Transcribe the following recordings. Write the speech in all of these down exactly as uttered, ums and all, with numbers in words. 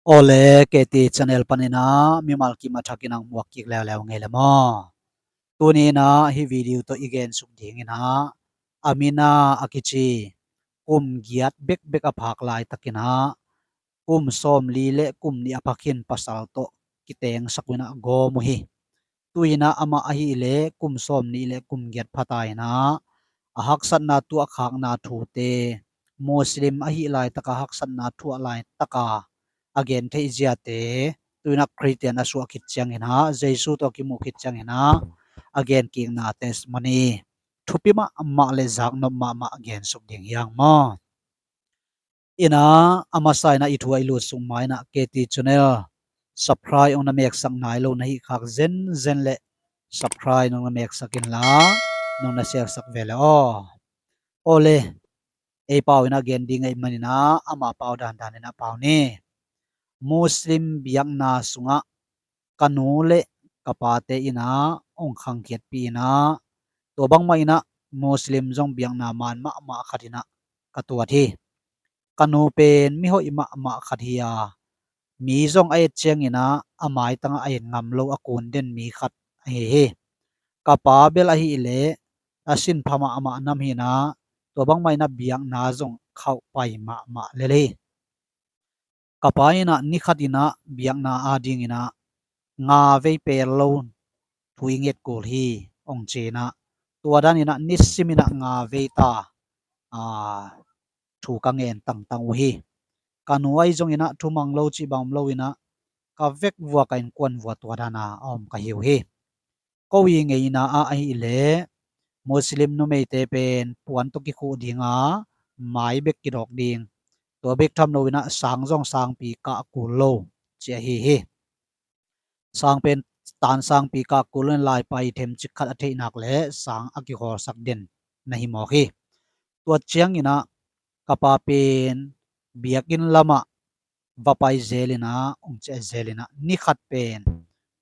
Awle, K T channel panin ah mimal kim a thakin ang muak kik leuleu ngei le maw? Tuni in ah hih video tawh i gensuk ding in ah, Amina a kici kum giat bekbek a phak laitakin ah kum sawmli le kum nih a phak hin pasal tawh kitengsak uh in ah gawm uh hi. Tu in ah amah ahih leh kum sawmnih le kum giat pha ta in ah, a haksatna tuahkhakna thute, Muslim ahih laitaka haksatna thuah laitaka a gen theih ziate, tu in ah Khristian a suah khit ciangin ah, Jesu tawh kimuh khit ciangin ah a gen kikna testimony thupi mahmah le zaknop mahmah a gensuk ding hi hang maw? In ah a masa in ah i thu a i lut sung ma in ah K T channel subscribe hong na meksak nai lo na hih khak zenzen le subscribe nong na meksak inla, nong na share sak ve le aw. Awle, ei pau in ah gen ding ahih manin ah ama pau dandan in ah pau ni. Muslim biakna sungah ka nu le ka pate in ah hong khangkhiatpih in ah, tua bangmah in ah Muslim zong biakna man mahmah khat in ah ka tuat hi. Ka nu pen mihoih mahmah khat hi a, mi zong a et ciangin ah a maitangah a et ngam lo a kun den mi khat ahi hi. Ka pa bel ahih leh a sin pha mahmah nam hi in ah, tua bangmah in ah biakna zong khauh pai mahmah lel hi. Ka pa in ah ni khat in ah biakna ading in ah nga vei pel lo thu i nget kul hi, hong ci in ah, tua dan in ah nisim in ah nga vei ta, aa, thu ka ngen tangtang uh hi. Ka nu ahi zongin ah thumang lo cih bang om lo in ah, ka vek vua ka innkuan vua tua dan a a om ka hi uh hi. Ko i ngeina ah ahih leh Muslim numeite pen puan tawh kikhuh ding a, mai bek kidawk ding. Tua bek tham lo in ah sang zong sangpi kah kul lo ci ahi hi. Sang pen tan sangpi kah kul lo in laipai themcik khat a theih nak leh sang a kikhawlsak den na hi mawk hi. Tua ciangin ah ka pa pen biakinn lamah va pai zel in ah, hong ciah zel in ah, ni khat pen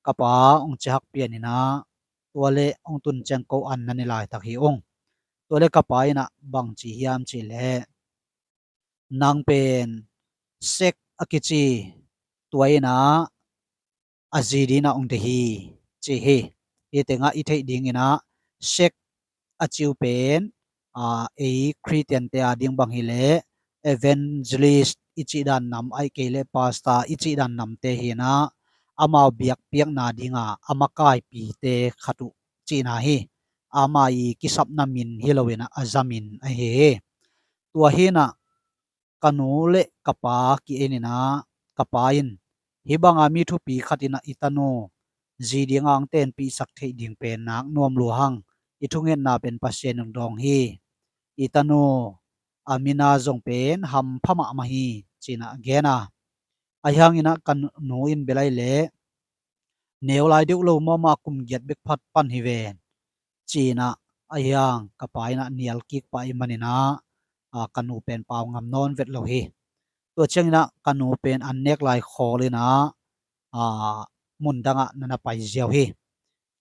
ka pa hong ciahak pian in ah, tua le hong tun ciang ko an na ne laitak hi ung. Tua le ka pa in ah bang ci hiam cih leh, nang pen sek a kici tua in ah a zi ding in ah hong deih hi, ci hi. Hih tengah i theih ding in ah sek a ci uh pen, aa, ei Khristiante ading bang hi leh evangelist i cih dan nam, ahih kei leh pastor i cih dan namte hi in ah, amau biakpiakna ding a a makaipite khat uh cihna hi. Ama i kisapna min hi lo in ah a za min ahi hi. Tua hi in ah ka nu le ka pa ki-en in ah, ka pa in, hih banga mi thupi khat in ah i tanu zi ding a hong tenpihsak theih ding pen nak nuam lua hang, i thungetna pen Pasian in hong dawng hi. I tanu Amina zong pen hampha mahmah hi, ci in ah a gen a. Ahi hangin ah ka nu in bel ahih leh neu lai deuh lo maw, amah kum giat bek phat pan hi ven, ci in ah, ahi hang ka pa in ah nial kik pah ahih manin ah, aa, ka nu pen pau ngam nawn vet lo hi. Tua ciangin ah ka nu pen an nek lai khawl in ah, aa, mun dangah na na pai ziau hi.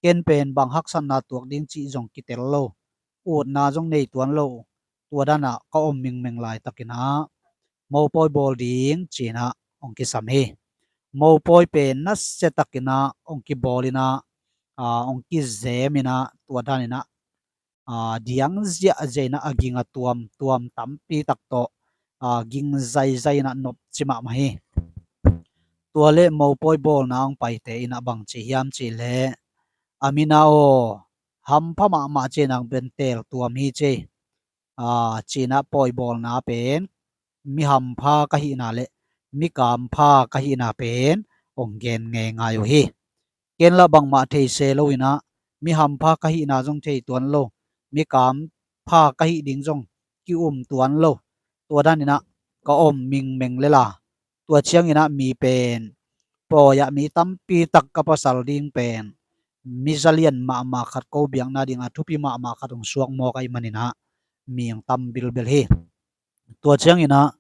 Ken pen bang haksatna tuak ding cih zong kitel lo, utna zong nei tuan lo, tua dan ah ka om mingmeng laitakin ah mopawi bawl ding ci in ah hong kisam hi. Mopawi pen nasia takin ah hong kibawl in ah, aa, hong kizem in ah, tua dan in ah, aa, diang ziahziah in ah a ging a tuamtuam tampi tak tawh, aa, ging zaizai in ah nopci mahmah hi. Tua le mopawi bawlna hong paite in ah bang ci hiam cih leh, Amina aw, hampha mahmah ci, nang pen teel tuam hi ci. Aa, ci in ah pawi bawlna pen mi hampha ka hihna le mi kampha ka hihna pen hong gen ngeingai uh hi. Ken lah bangmah thei se lo in ah, mi hampha ka hihna zong thei tuan lo, mi kampha ka hih ding zong ki-um tuan lo, tua dan in ah ka om mingmeng lel a. Tua ciangin ah mi pen, pawi ah mi tampi tak ka pasal ding pen mi zalian mahmah khat, ko biakna ding a thupi mahmah khat hong suak mawk ahih manin ah mi hong tam bilbel hi. Tua ciangin ah,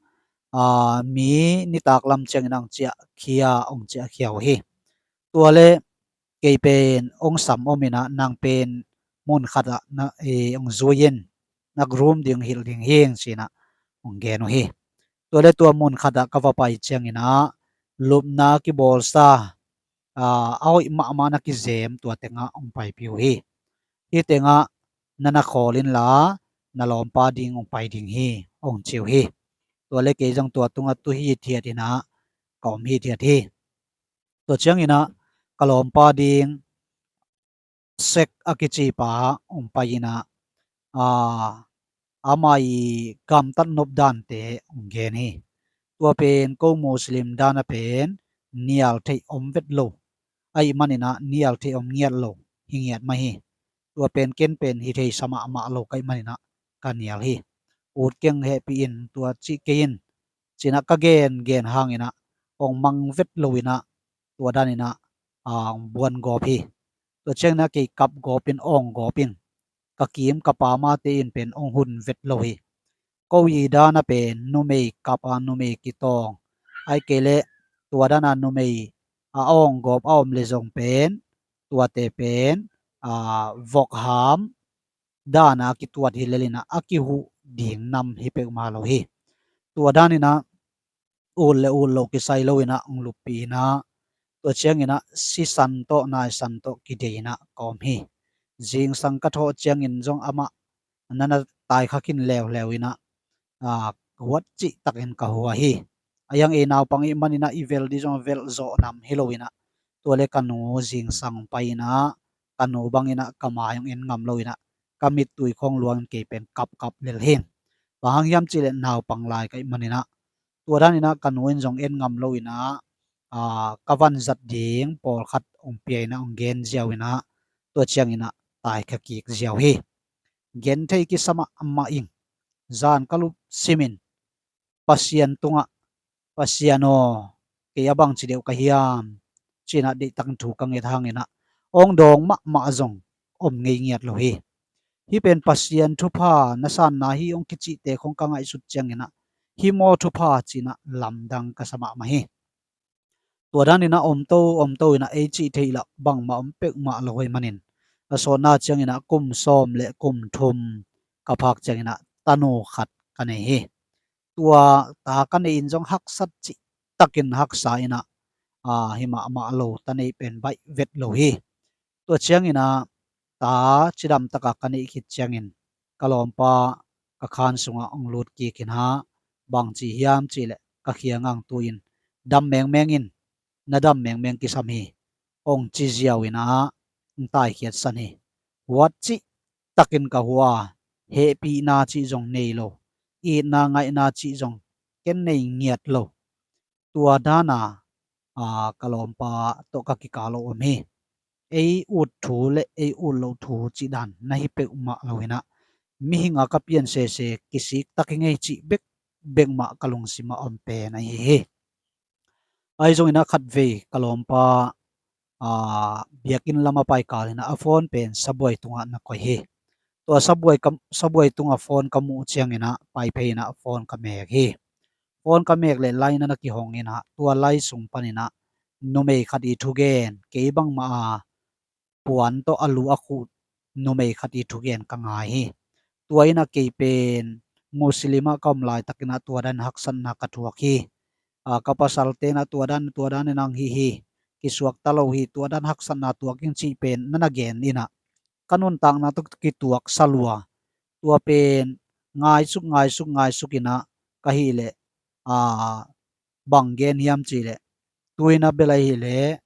aa, mi nitak lam ciangin ah hong ciahkhia, hong ciahkhia uh hi. Tua le kei pen hong sam om in ah, nang pen mun khat ah na, ee, hong zui in, na groom ding, hilh ding hi ing, ci in ah hong gen uh hi. Tua le tua mun khat ah ka va pai ciangin ah, lupna kibawlsa, a, a hoih mahmah na kizem tua tengah hong paipih uh hi. Hih tengah na na khawl inla na lawmpa ding hong pai ding hi, hong ci uh hi. Tua le kei zong tua tungah tu hithiat inah ka om hithiat hi. Tua cianginah ka lawmpa ding Sek a kicipa hong pai inah, a, amah i gamtat nop dante hong gen hi. Tua pen ko Muslim dana pen nial theih om vet lo ahih maninah nial theih om ngiat lo hi ngiat mah hi. Tua pen ken pen hi thei sa mahmah lo ka hih maninah ka nial hi. Ut keng hehpih in tua cih kei in cinah ka gen gen hanginah hong mang vet lo inah tua daninah, a, hong buan gawp hi. Tua cianginah kei kap gawp in awng gawp in ka kim ka pamate in pen hong hun vet lo hi. Ko i dana pen numei kap a numei kitawng, ahih kei leh tua dana numei a awng gawp a om le zong pen tuate pen, a, vok ham dana a kituat hi lelinah a kihuh ding nam hi peuhmah lo hi. Tua daninah ut le ut loh kisai loinah hong luppih inah tua cianginah sisan tawh naisan tawh kidei inah ka om hi. Zingsang ka thawh ciangin zong amah na na taikhak in leuleu inah, a, huat cihtakin ka hua hi. A iang ei naupang ih maninah i vel dih zong vel zawh nam hi loinah tua le ka nu zingsang pai inah ka nu banginah ka mai hong en ngam loinah ka mittui khawng luangin kei pen kapkap lel hi. Bang hang hiam cihleh naupang lai ka ih maninah tua daninah ka nu in zong en ngam loinah, a, ka vanzat ding pawlkhat hong pia inah hong gen ziau inah tua cianginah taikhia kik ziau hi. Gen thei kisa mahmah ing. Zan ka lup simin Pasian tungah, Pasian aw, kei a bangci deuh ka hiam, cinah deihtakin thu ka nget hanginah hong dawng mahmah zong om ngei ngiat lo hi. Hih pen Pasian thupha na sanna hi hong kicihte khong ka ngaihsut cianginah hih maw thupha cinah lamdang ka sa mahmah hi. Tua daninah omto omto inah ei cih theih lah bangmah om peuhmah lo hoih manin a sawtna cianginah kum sawm le kum thum ka phak cianginah tanu khat ka nei hi. Tua ta ka nei in zong haksat cihtakin haksa inah, a, hi mahmah lo ta neih pen baih vet lo hi. Tua cianginah ta cidamtaka ka neih khit ciangin ka lawmpa ka khan sungah hong lut kik inah bangci hiam cihleh ka khiang ang tu-in dam mengmeng in, na dam mengmeng kisam hi, hong ci ziau inah hong taikhiatsan hi. Huat cihtakin ka hua, hehpihna cih zong nei lo, itna ngaihna cih zong ken nei ngiat lo. Tua dana, a, ka lawmpa tawh ka kikal lo om hi. Ei ut thu le ei ut loh thu cih dan na hi peuhmah loinah mihing a ka pian sese kisik tak hi ngei cih bekbek mah ka lungsimah om pen ahi hi. Ahi zonginah khatvei ka lawmpa, a, biakinn lamah paikal inah a phone pen sabuai tungah na koih hi. Tua sabuai ka, sabuai tungah phone ka muh cianginah paiphei inah phone ka mek hi. Phone ka mek le lai na na kihong inah tua lai sung paninah numei khat i thugen, kei bangmah a puan tawh a lu a khuh numei khat i thugen ka ngai hi. Tua inah kei pen Muslim ah ka om laitakinah tua dan haksatna ka thuak hi. A, ka pasal tenah tua dan tua dan inah hong hi hi, kisuakta lo hi, tua dan haksatna tuak ing cih pen na na gen inah ka nuntakna tawh kituak sa lua. Tua pen ngaisuk ngaisuk ngaisuk inah ka hih leh, a, bang gen hiam cihleh tu inah bel ahih leh,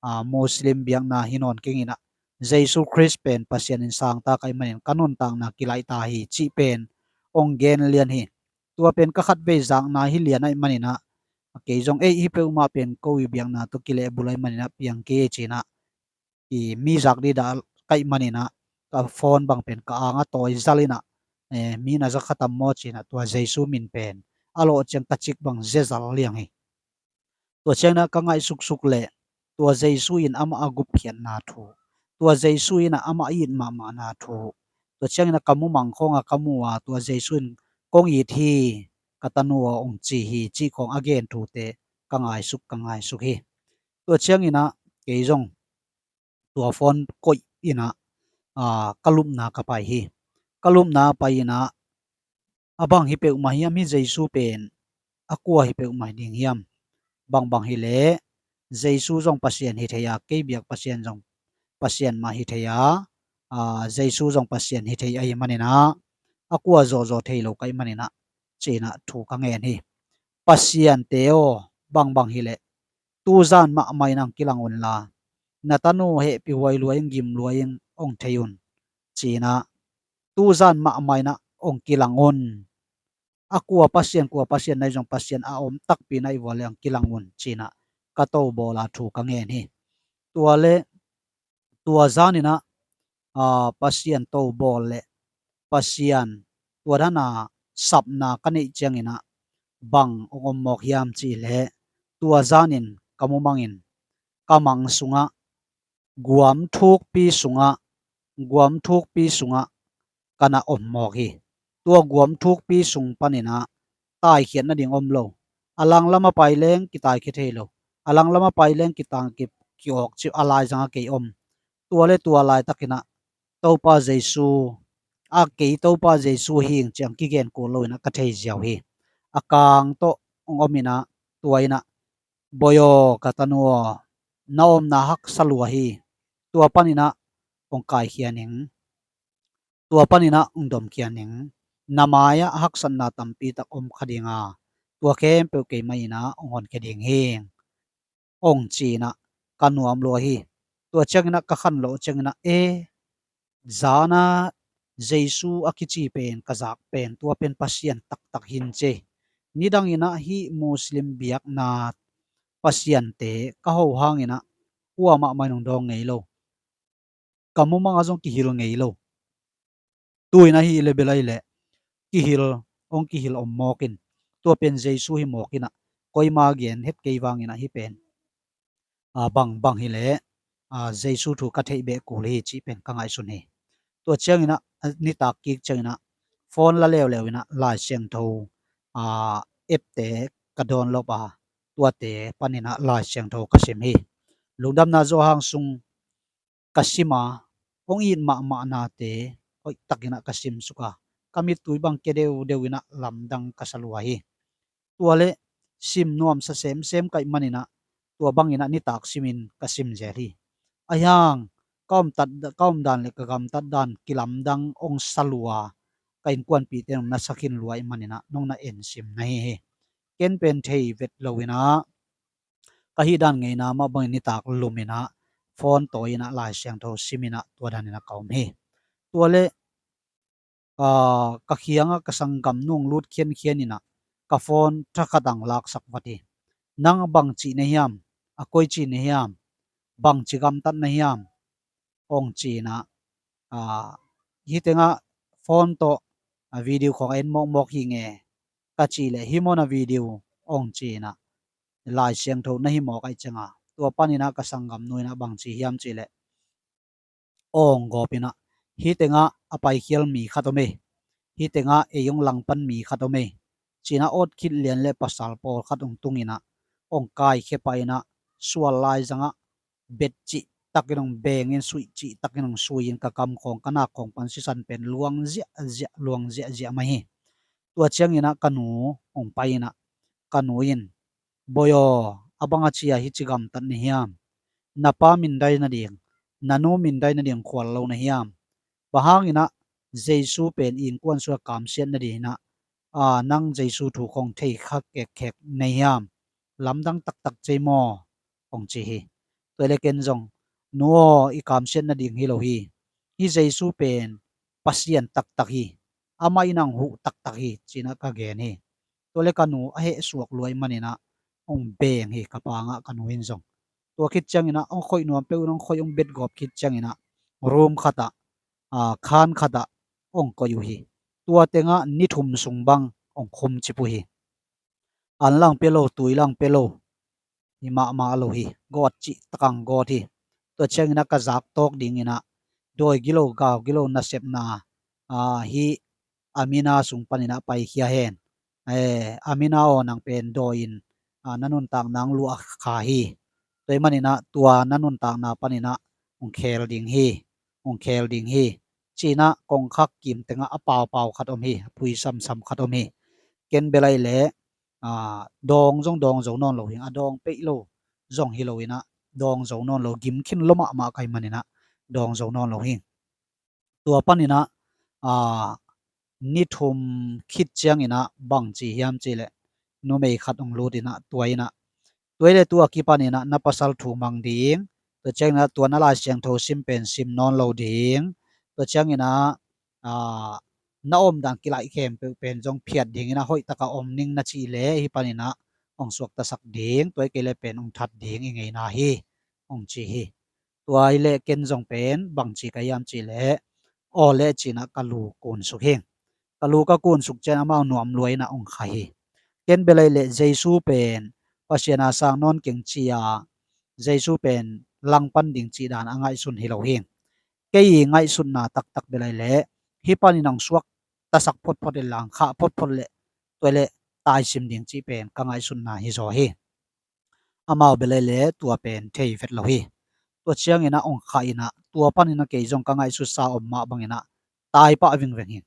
a, Muslim biakna hi nawn keng inah Jesu Khrist pen Pasian in sangta ka hih manin ka nuntakna kilaihta hi cih pen hong gen lian hi. Tua pen ka khatvei zakna hi lian ahih maninah kei zong ei hi peuhmah pen ko i biakna tawh kilehbulh ahih maninah piang kei ei cinah i mi zak dih dah ka hih maninah ka phone bang pen ka ang a tawi zal inah, eh, mi na za kha tam maw cinah tua Jesu min pen a lawh ciang ka cik bang zia zal liang hi. Tua cianginah ka ngaihsuksuk leh tua Jesu in amah a gupkhiatna thu, tua Jesu inah amah a it mahmahna thu, tua cianginah ka mumang khawnga ka mu a tua Jesu in kong it hi, ka tanu aw hong ci hi cih khawng a gen thute ka ngaisuk ka ngaisuk hi. Tua cianginah kei zong tua phone koih inah, a, ka lupna ka pai hi. Ka lupna pai inah a bang hi peuhmah hiam, hih Jesu pen a kua hi peuhmah ding hiam, bangbang hileh Jesu zong Pasian hi thei a, kei biak Pasian zong Pasian mah hi thei a, aa, Jesu zong Pasian hi thei ahih manin ah a kua zawhzawh thei lo ka hih manin ah ci-in ah thu ka ngen hi. Pasiante aw, bangbang hileh tuzan mahmah in hong kilang unla, na tanu hehpihhuai lua in, gim lua in hong thei un ci-in ah tuzan mahmah in ah hong kilang un. A kua Pasian, kua Pasian na hih zong Pasian a om takpi na hih uh leh hong kilang un ci-in ah ka tobawl a thu ka ngen hi. Tua leh tua zanin ah, aa, Pasian tobawl leh Pasian tua dan a sapna ka neih ciangin ah bang hong om mawk hiam cih leh, tua zanin ka mumang in, ka mang sungah, guam thukpi sungah, guam thukpi sungah ka na om mawk hi. Tua guam thukpi sung panin ah taikhiat nading om lo. A langlam a pai leng kitaikhia thei lo. A langlam a pai leng kitang ki, ki-awk cih a laizang a kei om. Tua leh tua laitakin ah Topa Jesu, a kei Topa Jesu hi ing ci-in kigen kul lo in ah ka thei ziau hi. A kang tawh hong om in ah, tua in ah, bawi aw, ka tanu aw, na omna haksa lua hi. Tua panin ah hong kaikhia ning. Tua panin ah hong domkhia ning. Na mai-ah haksatna tampi tak om kha ding a, tua khempeuh kei mah in ah hong honkhia ding hi, hong ci-in ah ka nuam lua hi. Tua ciangin ah ka khanlawh ciangin ah, e, zan a Jesu a kici pen, ka zak pen, tua pen Pasian taktak hi ci. Nidangin ah hih Muslim biakna pasiante ka ho hangin ah kua mahmah in hong dawng ngei lo. Ka mumang ah zong kihil ngei lo. Tu-in ah hih leh bel ahih leh kihil, hong kihil om mawk in, tua pen Jesu hi mawk in ah, koima gen het kei vangin ah hih pen, aa, bangbang hileh, aa, Jesu thu ka theih beh kul hi cih pen ka ngaihsun hi. Tua ciangin ah, aa, nitak kik ciangin ah phone la leuleu in ah Lai Siangtho, aa, app-te ka download a, tuate panin ah Lai Siangtho ka sim hi. Lungdamna Johan sung ka sim a, hong it mahmahnate hoihtakin ah ka simsuk a, ka mittui bang kia deudeu in ah lamdang ka sa lua hi. Tua leh sim nuamsa semsem ka hih manin ah, tua bangin ah nitak simin ka sim zel hi. Ahi hang ka omtat, ka omdan leh ka gamtat dan kilamdang hong sa lua, ka innkuanpihte in hong na sa khin lua ahih manin ah nong na en sim na hi hi. Ken pen thei vet lo in ah, ka hih dan ngeina mah bangin nitak lum in ah, phone tawi in ah Lai Siangtho sim in ah, tua dan in ah ka om hi. Tua leh, aa, ka kiangah ka sanggamnu hong lut khiankhian in ah, ka phone thakhat ang laksak vat hi. Nang bangci na hiam, a koici na hiam, bangci gamtat na hiam, hong ci in ah, aa, hih tengah phone tawh, aa, video khawng en mawkmawk hi ing e, ka cih leh, hi maw na video, hong ci in ah, Lai Siangtho na hi mawk ahih ciangin, tua panin ah ka sanggamnu in ah bangci hiam cih leh, hong gawp in ah, hih tengah a paikhial mi khat om e, hih tengah ei hong langpan mi khat om e, ci in ah awt khit lian leh pasal pawlkhat hong tung in ah, hong kaikhia pah in ah, sual laizang ah bet cihtakin hong beng in, suih cihtakin hong sui in, ka kam khawng, ka nak khawng pan sisan pen luang ziahziah, luang ziahziah mah hi. Tua ciangin ah ka nu hong pai in ah, ka nu in, bawi aw, a bang a ci a hici gamtat na hiam? Na pa mindai nading, na nu mindai nading khual lo na hiam? Bang hangin ah Jesu pen innkuan sungah kamsiat nading in ah, aa, nang Jesu thu khawng thei kha kekkhek na hiam? Lamdang taktak cei maw, hong ci hi. Tua leh ken zong, nu aw, i kamsiat nading hi lo hi. Hih Jesu pen Pasian taktak hi. Amah in hong huh taktak hi, ci in ah ka gen hi. Tua leh ka nu a heh suak lua ahih manin ah hong beng hi, ka pangah ka nu in zong. Tua khit ciangin ah hong khoih nuam peuh in, hong khoih, hong bet gawp khit ciangin ah room khat ah, aa, khan khat ah hong koih uh hi. Tua tengah ni thum sung bang hong khumcip uh hi. An lang pia lo, tui lang pia lo, hi mahmah lo hi. Gawt cihtak ang gawt hi. Tua ciangin ah ka zak tawk dingin ah dawi gilo, gau gilo nasepna, aa, hih Amina sung panin ah paikhia hen. Eh, Amina aw, nang pen dawi in, aa, na nuntakna hong luah kha hi. Tua ahih manin ah tua na nuntakna panin ah hong khel ding hi, hong khel ding hi, ci in ah kongkhak kim tengah a paupau khat om hi, a pui samsam khat om hi. Ken bel ahih leh, a, dawng zong dawng zo nawn lo hing, a dawng peih lo zong hi lo inah, dawng zo nawn lo, gim khin lua mahmah ka hih maninah dawng zo nawn lo hing. Tua paninah, a, ni thum khit cianginah bangci hiam cihleh numei khat hong lut inah tua inah, tua ile tua kipaninah na pasal thu mang ding, tua cianginah tua na Lai Siangtho sim pen sim nawn lo ding, tua cianginah, a, na omdan kilaih khempeuh pen zong phiat dinginah hoihtaka om ning na cih leh hih paninah hong suaktasak ding, tua i kei le pen hong that ding i ngeina hi, hong ci hi. Tua i leh ken zong pen bangci ka hiam cihleh, aw leh cinah ka lu kunsuk hing. Ka lu ka kunsuk cian amau nuam lua inah hong kha hi. Ken belaih leh Jesu pen Pasian a sang nawn keng ci-a, Jesu pen langpan ding cih dan a ngaihsun hi lo hing. Kei i ngaihsutna taktak belaih leh hih panin hong suaktasak photphot le langkhah photphot le tua le taisim ding cih pen ka ngaihsutna hi zaw hi. Amau belaih le tua pen thei vet lo hi. Tua cianginah hong kha inah tua paninah kei zong ka ngaihsutsa om mah banginah taipah vingveng hi.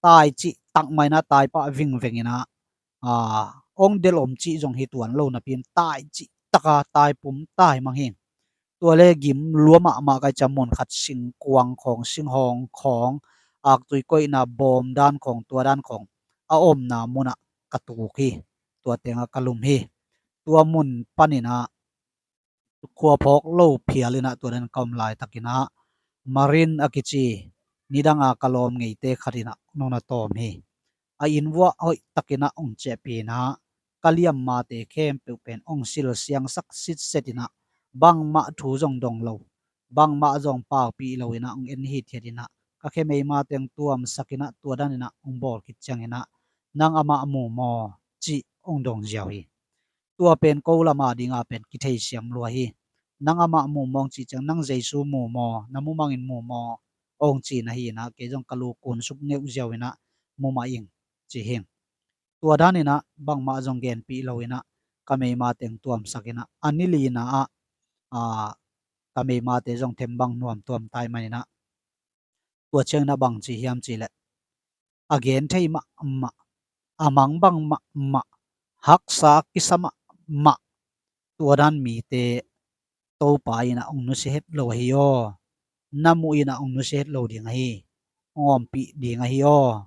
Tai cih takmah inah taipah vingveng inah, a, hong delh om cih zong hi tuan lo napi-in tai cih taka taipum taimang hi. Tua le gim lua mahmah ka hih ciang mun khat singkuang khawng, singhawng khawng, aktui koihna bawm dan khawng, tua dan khawng a omna munah ka tuk hi. Tua tengah ka lum hi. Tua mun paninah khua phawk lo phial inah tua dan ka om laitakinah Marin a kici nidanga ka lawm ngeite khat inah nong na tawm hi. A inn vuah hoihtakinah hong ciahpih inah ka liammate khempeuh pen hong silsiangsak sitset inah bangmah thu zong dong lo, bangmah zong paupih lo inah hong en hithiat inah ka khe meima teng tuamsak inah tua dan inah hong bawl khit cianginah nang amah mu maw cih hong dong ziau hi. Tua pen ko lama dinga pen kitheisiam lua hi. Nang amah mu maw hong cih ciang nang Jesu mu maw, na mumangin mu maw hong cihna hi inah kei zong ka lu kunsuk ngeuh ziau inah mumah ing ci hing. Tua dan inah bangmah zong genpih lo inah ka meima teng tuamsak inah a ni lina ah, a, ka meimate zong thembang nuam tuam tai maninah tua cianginah bangci hiam cihleh a gen thei mahmah, a mang bang mahmah, haksa kisa mahmah tua dan mite Topa inah hong nusia het lo ahi aw. Na muh inah hong nusia het lo ding ahi, hong ompih ding ahi aw.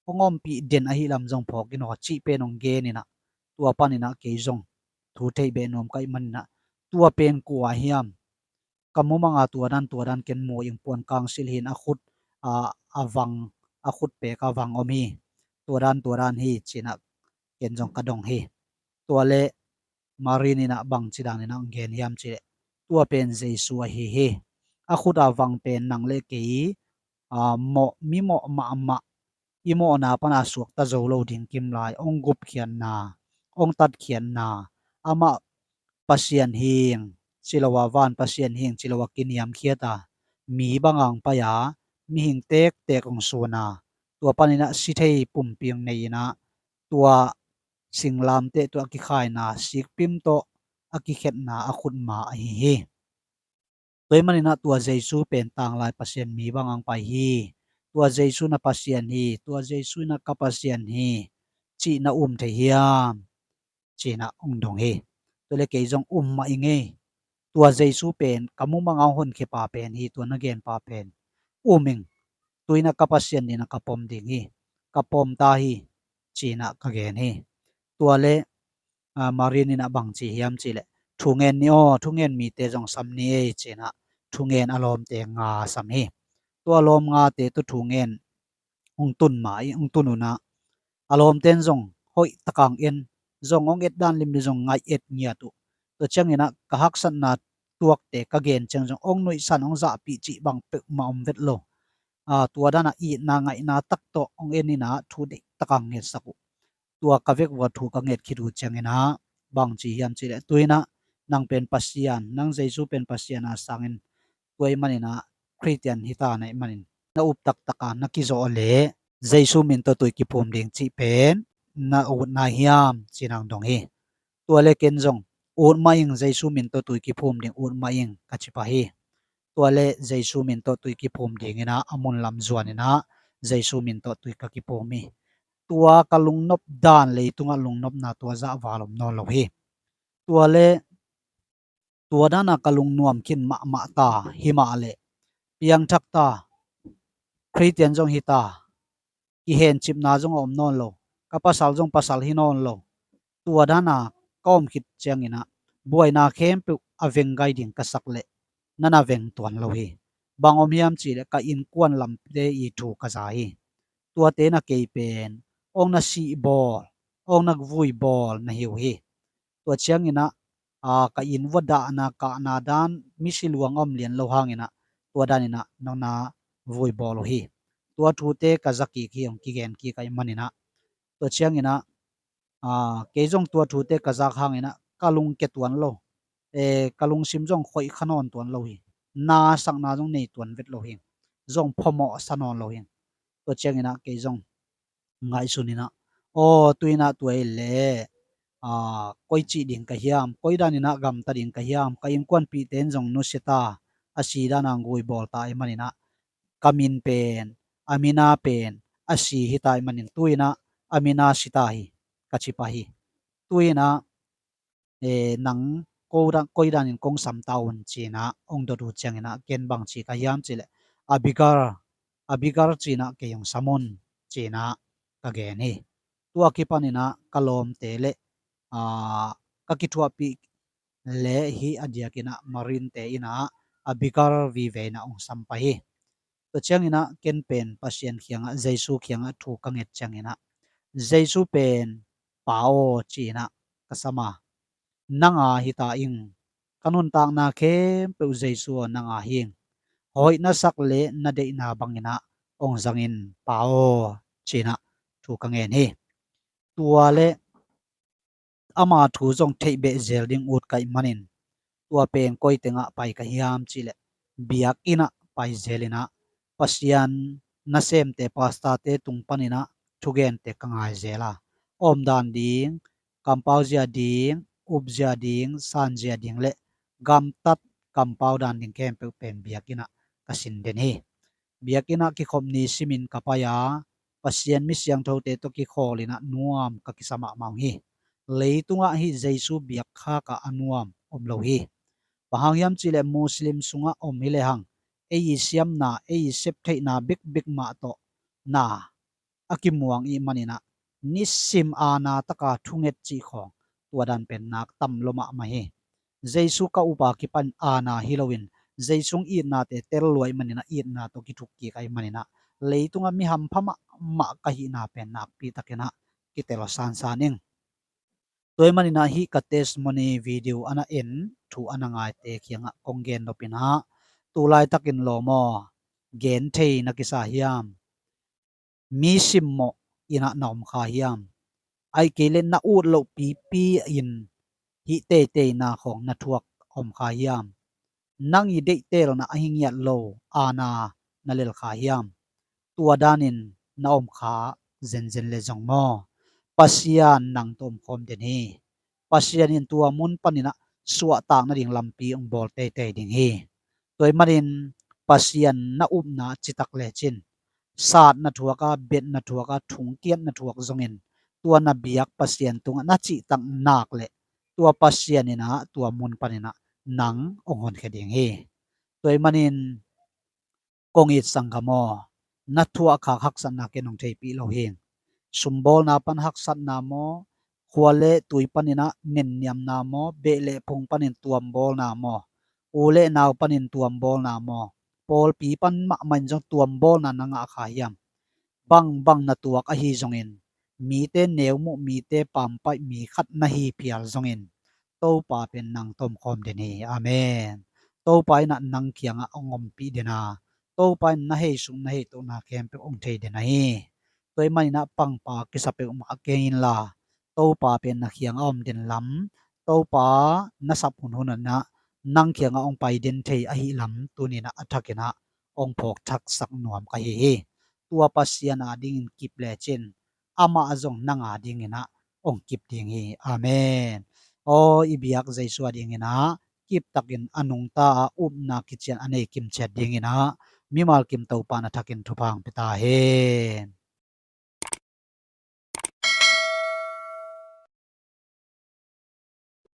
Hong ompih den ahi lam zong phawk in aw cih pen hong gen inah tua paninah kei zong thu theih beh nuam ka hih maninah tua pen kua hiam? Ka mumanga tua dan tua dan ken mu ing, puan kangsil hi-in a khut, a, a vang, a khut pek a vang om hi. Tua dan tua dan hi cinah ken zong ka dong hi. Tua le Marin inah bangci dan inah hong gen hiam cihleh tua pen Jesu ahi hi. A khut a vang pen nang le kei, a, mawh, mi mawh mahmah i mawhna pana suakta zo lo ding kimlai hong gupkhiatna, hong tatkhiatna, amah Pasian hing ci lo a, van Pasian hing ci lo a kiniamkhiat a, mi banga hong pai a, mihing tektek hong sun a, tua paninah si thei pumpi hong nei inah tua singlamteh tawh a kikhaina, sikpim tawh a kikhetna a khutma ahi hi. Tua ahih maninah tua Jesu pen tanglai Pasian mi banga hong pai hi. Tua Jesu na Pasian hi, tua Jesu inah ka Pasian hi cih na um thei hiam cinah hong dong hi. Tua le kei zong um mah ing ei. Tua Jesu pen ka mumanga hong honkhiapa pen hi, tua na genpa pen um ing. Tu inah ka Pasian dinah ka pom ding hi. Ka pom ta hi cinah ka gen hi. Tua le, a, Marin inah bangci hiam cihleh thungen ni aw, thungen mite zong sam ni ei cinah thungen a lawmte nga sam hi. Tua a lawm ngate tawh thungen hong tun ma, hong tun unah a lawmten zong hoihtaka hong en, zong hong et dan limlim zong ngaih et ngiat uh. Tua cianginah ka haksatna tuakte ka gen ciang zong hong nuihsan, hong zahpih cih bang peuhmah om vet lo. A, tua danah itna ngaihna tak tawh hong en inah thu deihtaka hong ngetsak uh. Tua ka vek vua thu ka nget khit uh cianginah bangci hiam cihleh tu inah nang pen Pasian, nang Jesu pen Pasian a sangin tua ahih maninah Khristian hi ta na hih manin na up taktaka na kizawh leh Jesu min tawh tui kiphum ding cih pen na ut nai hiam cinah hong dong hi. Tua le ken zong ut mah ing, Jesu min tawh tui kiphum ding ut mah ing ka ci pah hi. Tua le Jesu min tawh tui kiphum dinginah a mun lam zuan inah Jesu min tawh tui ka kiphum hi. tua ka lungnop dan leitungah lungnopna tua zah val om nawn lo hi. Tua le tua dana ka lungnuam khin mahmah ta himah le piangthak ta, Khristian zong hi ta, kihencipna zong a om nawn lo, ka pasal zong pasal hi nawn lo, tua dana ka om khit cianginah buaina khempeuh a veng gai ding ka sak leh na na veng tuan lo hi. Bang om hiam cihleh ka innkuan lamte i thu ka za hi. Tuate na kei pen ong na sihbawl, ong na vuibawl na hi uh hi. Tua cianginah ka inn vua dahna kahna dan misi luang a om lian lo hanginah tua daninah nong na vuibawl uh hi. Tua thute ka za kik hi, ong kigen kik ahih maninah tua cianginah kei zong tua thute ka zak hanginah ka lungkia tuan lo, ka lungsim zong khoih kha nawn tuan lo hi. Nasakna zong nei tuan vet lo hi. Zong phamawh sa nawn lo hi. Tua cianginah kei zong ngaihsuninah, aw, tuinah tua i le koi cih ding ka hiam, koi daninah gamta ding ka hiam, ka innkuanpihte in zong nusia ta, a si dana guibawl ta ahih maninah ka min pen, a mina pen a si hi ta ahih manin tuinah a mina si ta hi, ka ci pah hi. Tuinah nang koi danin kong sam ta un cinah ong dot uh cianginah ken bang ci ka hiam cihleh Abigail, Abigail cinah kei ong sam un cinah ka gen hi. Tua kipaninah ka lawmte le ka kithuahpih le hih a diakinah Marinte inah Abigail vive inah ong sam pah hi. Tua cianginah ken pen Pasian kiangah, Jesu kiangah thu ka nget cianginah Jesu pen Pa aw cinah ka sam a, nang a hi ta ing, ka nuntakna khempeuh Jesu aw nang a hi ing, hoih na sak le na deihna banginah ong zangin Pa aw cinah thu ka ngen hi. Tua le ama thu zong theih beh zel ding ut ka hih manin tua pen koi tengah pai ka hiam cihleh biakinn ah pai zelinah Pasian nasemte pastorte tung paninah thugente ka ngai zel a, omdan ding, kampau zia ding, upzia ding, sanzia ding le gamtat kampau dan ding khempeuh pen biakinn ah ka sin den hi. Biakinn ah kikhop ni simin ka pai a, Pasian mi siangthote tawh kikhawlinah nuam ka kisa mahmah uh hi. Leitungah hih Jesu biakkhak ah a nuam om lo hi. Bang hang hiam cihleh Muslim sungah om hi lehang ei i siamna, ei i septheihna bikbik mah tawh na a kimuang ih maninah nisim aana taka thunget cih khawng tua dan pen nak tam lo mahmah hi. Jesu ka upa kipan aana hi loin Jesu itnate tel lua ih maninah itna tawh kithuk kik ahih maninah leitungah mi hampha mahmah ka hihna pen nakpi takinah kitel sansan ing. Tua ih maninah hih ka testimony video a na en, thu a na ngaite kiangah kong gen nopinah tu laitakin lawm aw, gen thei na kisa hiam? Mi simmawh innah na om kha hiam? Ahih kei le na ut loh pipi in hih teiteina khawng na thuak om kha hiam? Nang i deihtelna ahi ngiat lo aana na lel kha hiam? Tua danin na om kha zenzen le zong maw, Pasian nang tawh om khawm den hi. Pasian in tua mun paninah suahtak nading lampi hong bawl teitei ding hi. Tua ih manin Pasian na upna citak lecin, sat na thuak a, bet na thuak a, thungkiat na thuak zongin tua na biak Pasian tungah na cihtak nak leh tua Pasian innah tua mun paninah nang hong honkhia ding hi. Tua ih manin kong it sanggam aw, na thuahkhak haksatna ken hong theihpih lo hi. Sumbawlna pan haksatna maw, khua le tui paninah nenniamna maw, beh le phung panin tuambawlna maw, u le nau panin tuambawlna maw, pawlpi pan mahmah in zong tuambawlna na ngah kha hiam? Bangbang na tuak ahi zongin, mite neumuh, mite pampaih mi khat na hi phial zongin Topa pen nang tawh om khawm den hi. Amen. Topa innah nang kiangah hong ompih den a, Topa in na heisuk na heitohna khempeuh hong thei den ahi. Tua ih maninah pangpa kisa peuhmah kei inla, Topa pen na kiangah om den lam, Topa na sap hunhun innah nang kiangah hong pai den thei ahi lam tuninah a thakinah hong phawk thaksak nuam ka hi hi. Tua Pasian adingin kip lecin amah zong nang adinginah hong kip ding hi. Amen. Aw, i biak Jesu adinginah kiptakin a nungta a upna kician a nei kimciat dinginah mimal kim Topa na thakin thupha hong pia ta hen.